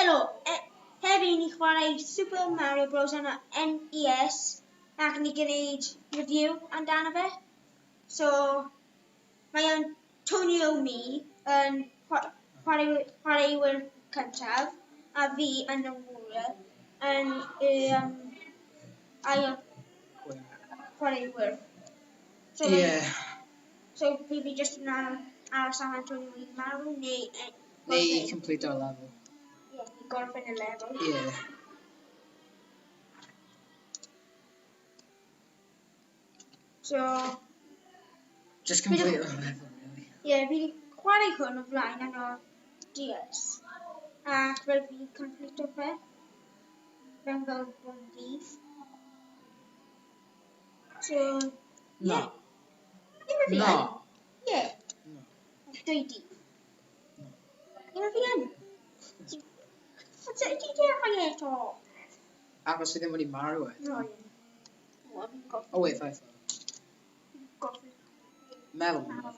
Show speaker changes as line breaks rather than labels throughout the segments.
Helo, heddi ni chwarae Super Mario Bros yn y NES ac ni gwneud review amdano fe. So, mae Antonio Mi yn chwaraewyr cyntaf a fi yn y warrior yn y ail chwaraewyr. So,
yeah.
So fi just yn aros am Antonio i marw neu
Neu i complete our level.
Ie, i gorffen y lefel.
Ie. Yeah.
So...
Just complete our level, really.
Ie, yeah, fi wedi chwarae hwn o flaen yn o'r DS. Ac fel fi complete o fe. Mewn fel one dydd. So,
Na.
Yeah. Ddim yn fi
Na.
yn. Ie.
Na.
Dwy dydd. Ddim yn fi yn. Ti dechrau eto?
Achos fi ddim wedi marw eto.
No, ie. O, fi'n gorffen.
Oh wait, five.
Fi'n gorffen.
Meddwl.
Marw.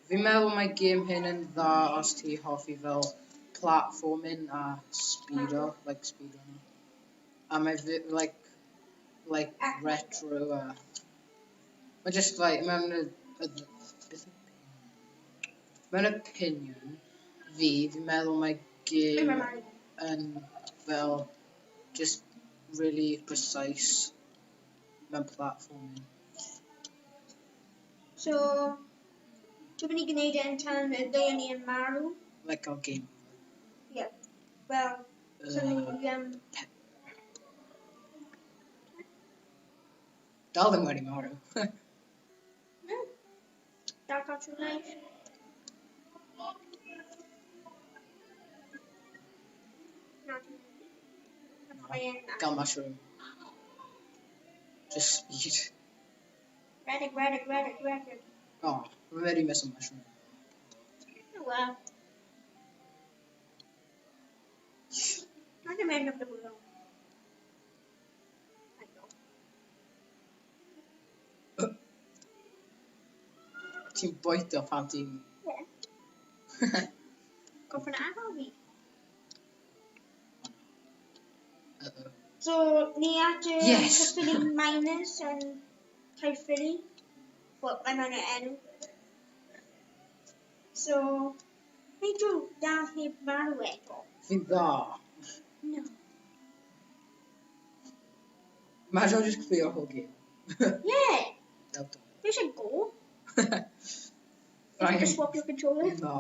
Fi'n meddwl mae gêm hyn yn dda os ti hoffi fel platforming a speedo, like speedrunner. A mae fi, like retro a... Mae just like, mewn y, beth yw Mewn opinion fi, fi'n meddwl mae gêm yn fel just really precise mewn platforming.
So, dwi'n mynd i gwneud e yn tan y ddau ni yn marw.
Like our game over.
Yeah. Well, so ni...
Dal ddim wedi marw.
No. Dal cael trwy life. Na, dwi'n mynd.
Gael mushroom. Just speed.
Redeg, redeg, redeg, redeg.
Oh, we're already missing mushroom.
Oh well. Not the end of the world. I know.
Ti'n bwyta pan ti'n...
Yeah. Gorffen agor fi.
Uh-oh.
So, ni at y
Yes!
Caerphilly Miners yn Caerphilly. Wel, mae mewn y enw. So, ni dw dal heb marw eto.
Fi'n dda.
No.
Imagine just clear whole game.
Yeah!
Del do.
Fi eisiau go.
Right.
Just swap your controller.
No.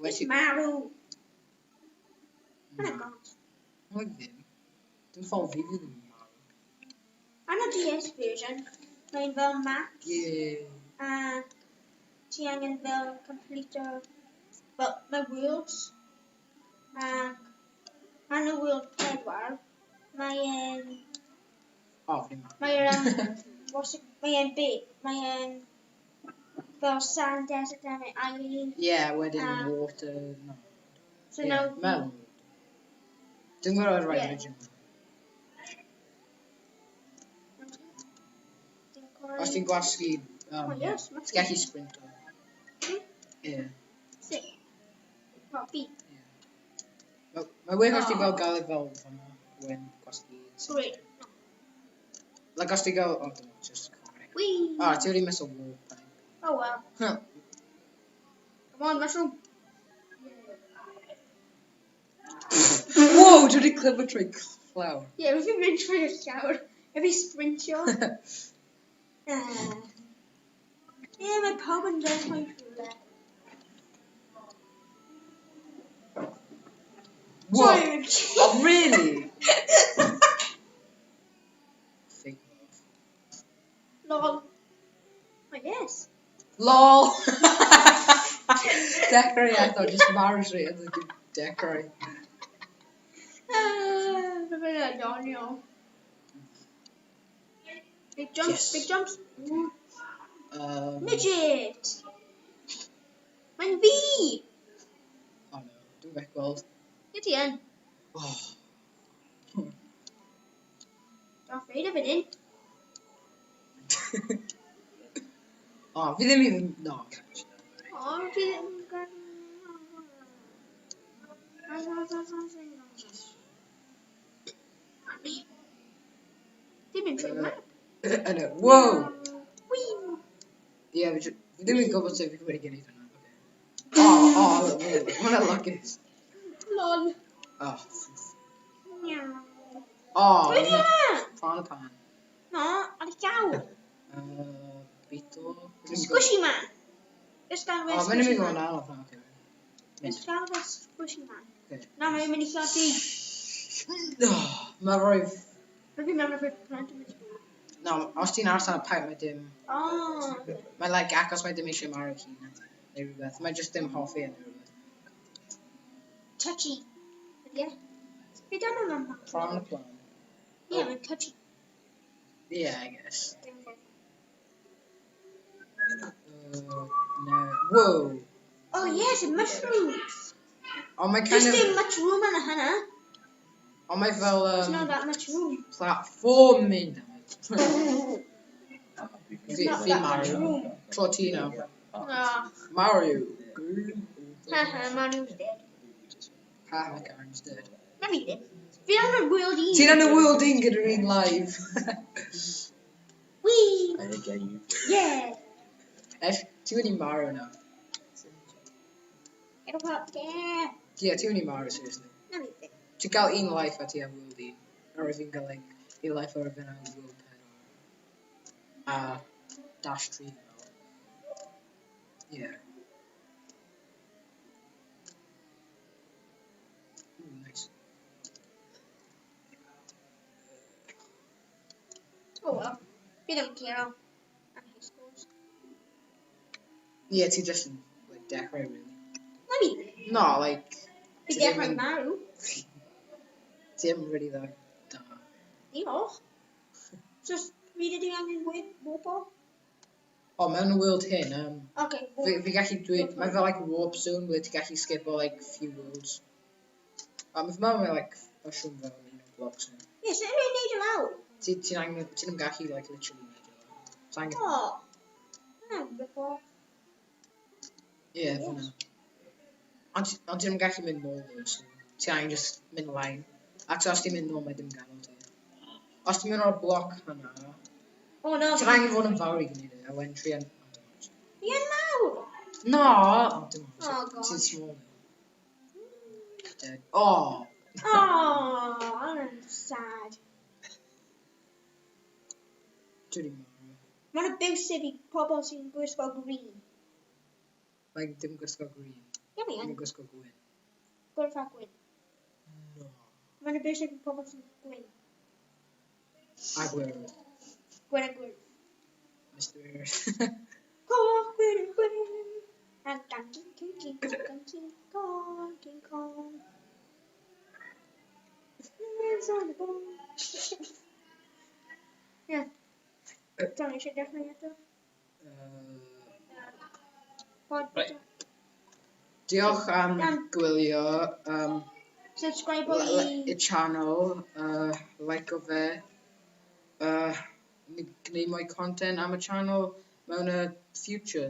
Wes i...
Marw. Oh my god.
No, ddim. Dim ffordd fi ddim yn marw.
Yn y DS version, mae'n fel maps.
Yeah.
A ti angen fel complete o... Wel, mae worlds. Ac yn y world 4, mae'n...
Oh, fi'n marw.
Mae'n... What's it? Mae'n big. Mae'n fel sand desert and island.
Yeah, wedyn water... No.
So
yeah,
now...
Mewn. Dwi'n gwybod right
Yeah.
original. Os ti'n gwasgu...
Oh, yes,
ti'n gallu sprinto. Yeah.
Sut? Oh, B.
Yeah. Mae well os ti'n
Oh.
fel gael ei fel fan'na, when gwasgu...
Great.
Like os ti'n gael... Oh, don't know, just...
Whee!
Oh, ti wedi miss o wall pipe.
Oh, well.
Huh.
Come on, mushroom.
Whoa, dwi wedi clyfo trwy llawr.
Yeah, fi mynd trwy'r llawr. E fi sprintio. Yeah, mae pawb yn dechrau rhywle.
Whoa!
Sorry.
Oh, really? Fake love.
Lol. Oh, yes.
LOL! Dechrau eto, just marw straight yn y dechrau.
Ah, fe'n doniol. Big jumps,
Yes.
big jumps. Ooh. Midget! Mae'n fi!
Oh no, dwi'n beth gweld.
Ie ti yn.
Oh.
dweud y fan hyn.
O, fi ddim even... No.
O, fi ddim yn... Ddim yn trwy map.
I know. Whoa!
Whee!
Ie, fi ddim yn gwybod sut fi wedi gwneud hwnna. Okay. O, o, hwnna'n lwcus.
Lol.
Oh.
Miaw.
Oh,
Pwy di hwnna?
Pan y pan.
No, ar y llaw.
Beetle.
Squishy man. Just gael
O,
fe
mae'n mynd
squishy
i fod
man.
yn anodd. Okay.
Just gael fe squishy man.
Okay.
Na, mae'n mynd i llodi.
Oh, mae rhoi...
Rwy'n fi mewn y plant yn mynd.
No, os ti'n aros ar y pipe, mae dim...
Oh.
Mae like, achos mae dim eisiau marw hun neu rhywbeth. Mae just dim hoffi e neu rhywbeth.
Touchy. Ie. Fi dan o'n yma.
Pran y plan.
Ie, mae'n touchy.
Yeah, I guess. No. Whoa!
Oh yes, mushrooms.
O, mae kind
There's
of...
dim much room yn y hynna.
O, mae fel...
There's not that much room.
Platforming.
There's
Fi,
not
fi
that much
Mario.
room.
Tro ti nawr.
Oh.
Mario.
Haha, Mario's dead.
Ha, Karen's dead.
Na fi ddim. Fi yn y world un.
Ti'n yn y world un gyda'r un live.
Whee!
I didn't get you.
Yeah!
Eff, ti wedi marw nawr.
Get up there.
Ie, ti wedi marw, seriously.
Na fi ddim.
Ti'n cael un life a ti ar world un. Or fi'n cael, like, un life ar fi'n ar world pedwar. A dash 3 fel. Yeah. Ooh, nice.
Oh well. Fi ddim yn curo. Am high schools.
Yeah, ti just yn, like, dechrau, really.
Na fi ddim.
No, like,
Fi
Ti ddim
dechrau
yn-
marw.
ti ddim really that da.
Diolch. Just fi wedi angen warp o.
O, mewn y world hyn,
Okay.
fi gallu dweud, mae fel, like, warp zone, ble ti gallu skip o, like, few worlds. A mae fel, like, mushroom fel un o'r blocks nhw.
Ie, sut ydw i'n neud o lawr?
Ti'n angen, ti'n ddim gallu, like, literally neud o lawr. Ti'n angen,
O. Hwnna'n rip off.
ie, yeah, fyna. Ond ti'n ddim gallu mynd nôl, though, so ti angen just mynd line. Ac os ti'n mynd nôl, mae dim gadw ti. Os ti'n mynd o'r bloc hynna,
Oh no.
ti'n angen fod yn fawr i gwneud e, a wedyn tri yn... O, dim ots.
Fi yn mawr.
No! O, dim ots.
Oh, gosh.
Ti'n small now. Dead. Oh!
Oh, I'm sad.
Dwi wedi marw.
Mae'n abusive i pobl sy'n gwisgo green.
Mae'n dim gwisgo green.
Ie, fi yn.
Mae'n gwisgo gwyn.
Gwyrdd a gwyn.
No.
Mae'n abusive i pobl sy'n gwyn.
A gwyrdd.
Gwyn a gwyrdd.
Mr.
Coch, gwyn a gwyn. A Donkey King King Kong King Kong King Kong. Lives on the bone. Ie. Dwi'n eisiau dechrau eto. Pod.
Right.
Diolch am
Iawn.
gwylio
Subscribe
y
i...
channel, like o fe. Ni gwneud mwy content am y channel mewn y future.